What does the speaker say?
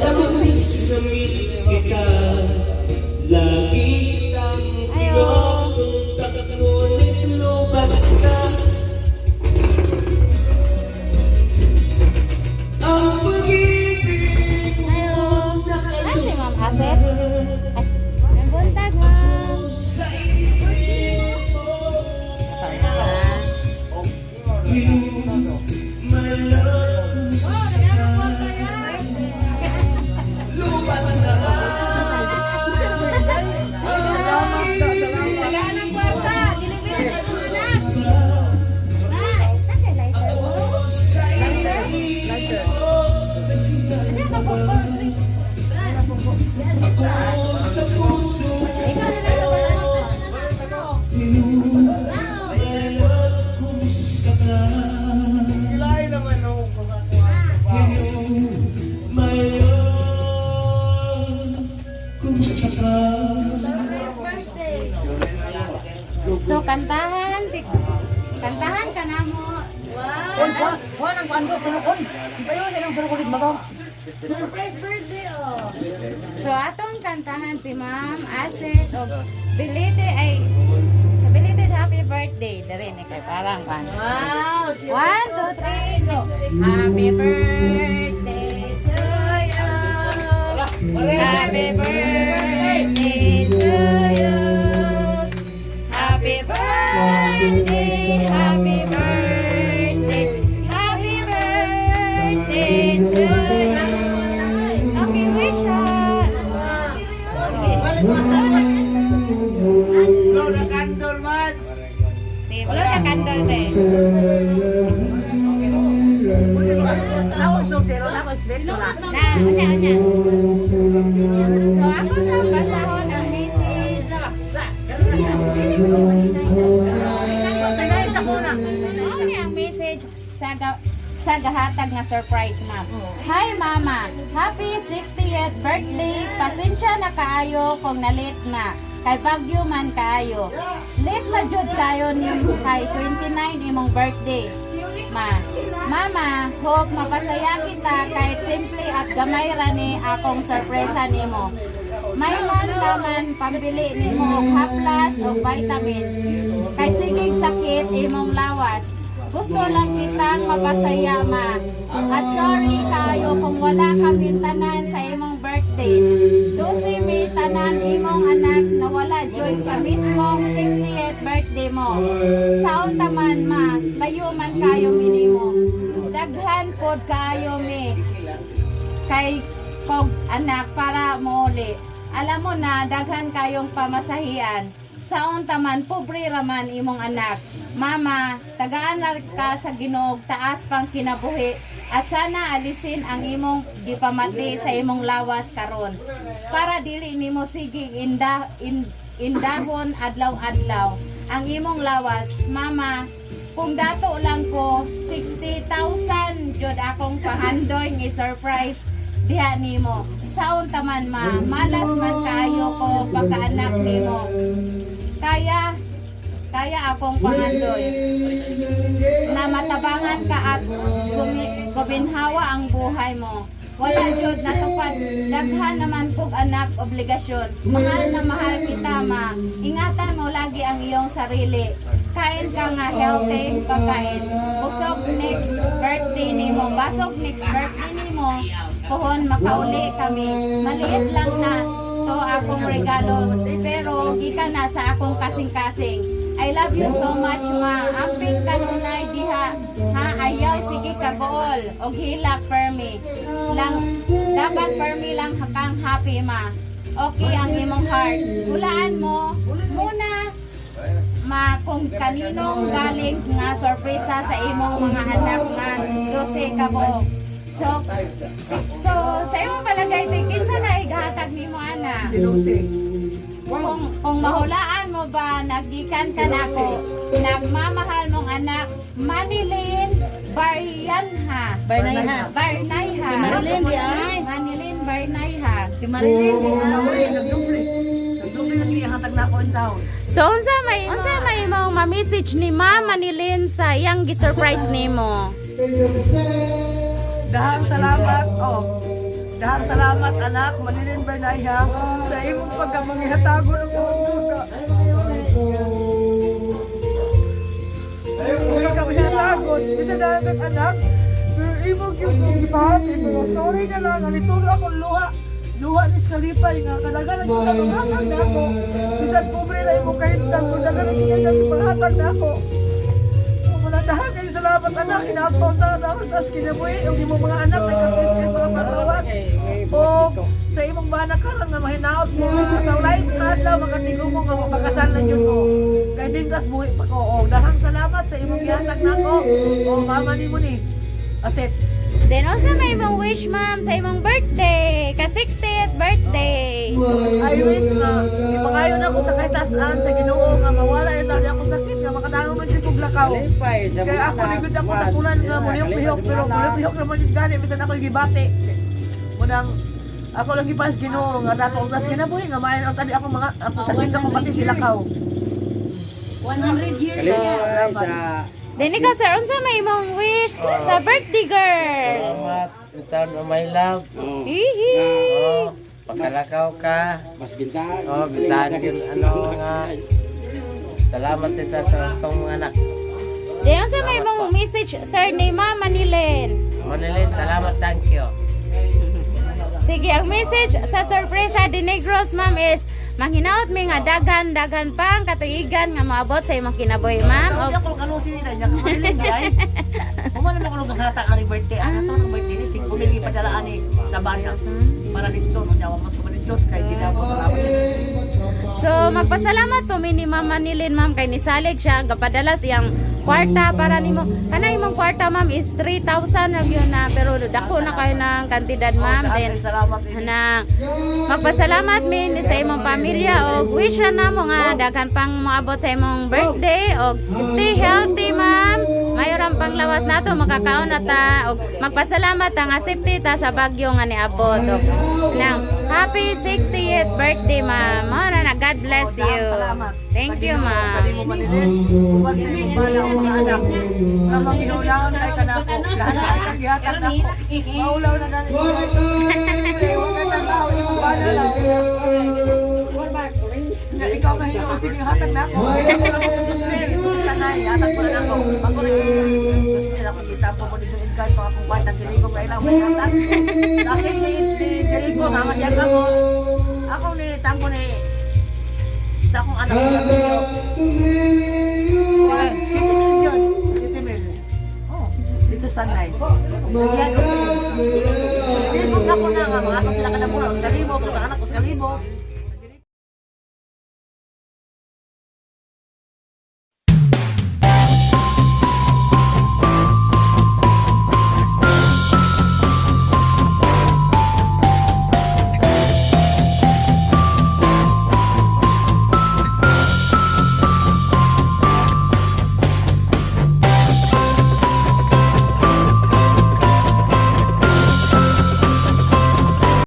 Alam mo, miss na miss kita. Lagi kitang Ayo. Kinukontak, ngunit lubat ka. Ang pag-ibig Ayo. Ay, si Ma'am Aset. Ay, ang buntag, ma'am. sa isip mo. Hello, my love, kumusta ka? Lubat na. Wala ng kwarta. Delivery sa mga anak. Na, tatay lighter mo. Sa isip mo. Ano ka po? Ako sa puso. Ikaw na lang sa bata. My love, kumusta ka? Kilay naman no, kung ako. Hello, my love, kumusta ka? So, kantahan. Kantahan ka na mo. Kon, kon, kon ang kuan ko, pero kon. Ipayo na lang pero kulit magaw. Surprise birthday, oh. So, atong kantahan si Ma'am Aset og belated ay belated happy birthday. Dere ni kay parang kan. Wow! Si One, two, three, go. Happy birthday to you. Happy birthday to you. Happy birthday, happy birthday, happy birthday to you. Okay, wish ah. Okay. Blow the candle, Mads! Sige, blow the candle, te. Ako soltero na ako isbel na. Na, unya, unya. So, ako sa basahon ang message. Tagay ta ko na. Mao ni ang message sa gahatag nga surprise, ma'am. Hi, Mama. Happy 60th birthday. Pasensya na kaayo kung nalit na. Kay bagyo man kaayo. Late na jud kayo ni kay 29 imong birthday. Ma. Mama, hope mapasaya kita kahit simple at gamay ra ni akong sorpresa nimo. May man laman pambili nimo og haplas o vitamins. Kay sigig sakit imong lawas. Gusto lang kitang mapasaya, ma. At sorry kayo kung wala kaming tanan sa imong birthday. Dosi may tanan imong anak na wala join sa mismong 60th birthday mo. Saon taman, ma, layo man kayo minimo. Daghan pod kayo mi kay kog anak para mouli. Alam mo na daghan kayong pamasahian. Saon taman pobre raman imong anak. Mama, tagaan na ka sa Ginoo og taas pang kinabuhi at sana alisin ang imong gipamati sa imong lawas karon para dili nimo sige indahon adlaw-adlaw ang imong lawas. Mama, kung dato lang ko 60,000 jud akong pahandoy nga surprise diha nimo. Saon taman, ma, malas man kaayo ko pagkaanak nimo. Kaya kaya akong pangandoy na matabangan ka at gubinhawa ang buhay mo. Wala jud natupad, daghan naman pug anak obligasyon. Mahal na mahal kita, ma. Ingatan mo lagi ang iyong sarili. Kain ka nga healthy pagkain. Busog next birthday nimo. Basog next birthday nimo. Pohon makauli kami. Maliit lang na to akong regalo pero gikan na sa akong kasing-kasing. I love you so much, ma. Amping kanunay diha. Ha, ayaw sige kagool og hilak permi. Lang dapat permi lang kang happy, ma. Okay ang imong heart. Hulaan mo muna, ma, kung kaninong galing nga sorpresa sa imong mga anak nga 12 ka buok. So, sa imong palagay, te, kinsa na igahatag nimo ana? Kung mahulaan mo ba, nagikan ka nako, nagmamahal mong anak, Manilin Baryanha. Barnayha. Barnayha. Si Marilyn di ay. Manilin Barnayha. Si Marilyn, di ay. Nagdoble. Nagdoble na gihatag na ako in town. So unsa may imong ma-message ni Ma'am Manilin sa iyang gi-surprise nimo? Dahang salamat. Oh. Dahang salamat anak, Manilin Bernaya, sa imong pagkamangihatagon ng mga suka. Pagkamangihatagon, bisa dagat anak, pero imong yung gipahati, pero sorry na lang, anitulo akong luha. Luha ni Skalipay nga, kadagalan yung panghatag na ako. Bisan pobre na imong kahintang, kung dagalan yung panghatag na ako. Wala dahil kayo salamat anak, inapaw na ako sa kinabuhi, yung imong mga anak, nagkapit kayo mga patawag. O sa imong bana karon nga mahinaot mo sa ulay ka adlaw makatigo mo nga mapakasal na jud mo. Kay bingras buhi pa ko. O dahang salamat sa imong gihatag nako. O mama nimo ni. Aset. Then unsa may imong wish, ma'am, sa imong birthday, ka 60th birthday? I wish nga ipangayon ako sa kahitasan sa Ginoo nga mawala yung taon akong sakit nga makatarong na jud kog lakaw. Kalipay sa Kaya ako ni ako takulan nga mulihok-lihok pero mulihok-lihok naman yung gani bisan ako yung gibati. Munang ako lang gipas Ginoo nga dato og tas kinabuhi nga maayon ang tani ako mga ako sakit ako pati sila kaw. 100 years na. Kalipay sa Then ikaw, sir, unsa may imong wish sa birthday girl? Salamat, itaon o my love. Hihi. Oh, pakalakaw ka. Mas bintahan. Oh, bintahan yun ano nga. Salamat tita sa itong mga anak. Then unsa may imong message, sir, ni Ma'am Manilin? Manilin, salamat, thank you. Sige, ang message sa sorpresa de Negros, ma'am, is manghinaot mi nga daghan-daghan pang katuigan nga moabot sa imong kinabuhi, ma'am. Sabi Og ako kano sinila niya kamaliling di ay. Humana mo kuno hata nga birthday ana to ng birthday ni siguro gipadala ani sa bana para litson unya wa mo litson kay ginamo salamat. So, magpasalamat po mi ni Ma'am Manilin, ma'am, kay nisalig siya gapadala siyang kwarta para nimo. Kana imong kwarta, ma'am, is 3,000 ra gyud na pero dako na kayo ng kantidad, ma'am. Then Salamat ini. na magpasalamat min sa imong pamilya og wish ra namo nga daghan pang moabot sa imong birthday og stay healthy, ma'am. Mayo ra ang panglawas nato makakaon na ta og magpasalamat ta nga safety ta sa bagyo nga niabot og nang happy 60th birthday, ma'am. Mao na na, God bless you. Salamat. Thank you, ma'am. Kani mo Manilin. Uban ni imong bana o mga anak. Nga manginulaon ay kanako. Lahat ang gihatag nako. Maulaw na dali. Wa ka trabaho imong bana lang. Nga ikaw mahino sige hatag nako. Sanay hatag ko na nako. Ako rin. Gusto ako kita po ko dito in pa akong bata dili ko kailang may hatag. Bakit ni ni Jericho nga madyan ako. Ako ni tampo ni sa akong anak ko video. 7 mil yun. 7 mil. Oh, dito sa Sanay. Yan. Dili ko na ko na nga mga anak sila kada mura, uska libo, kada anak uska libo.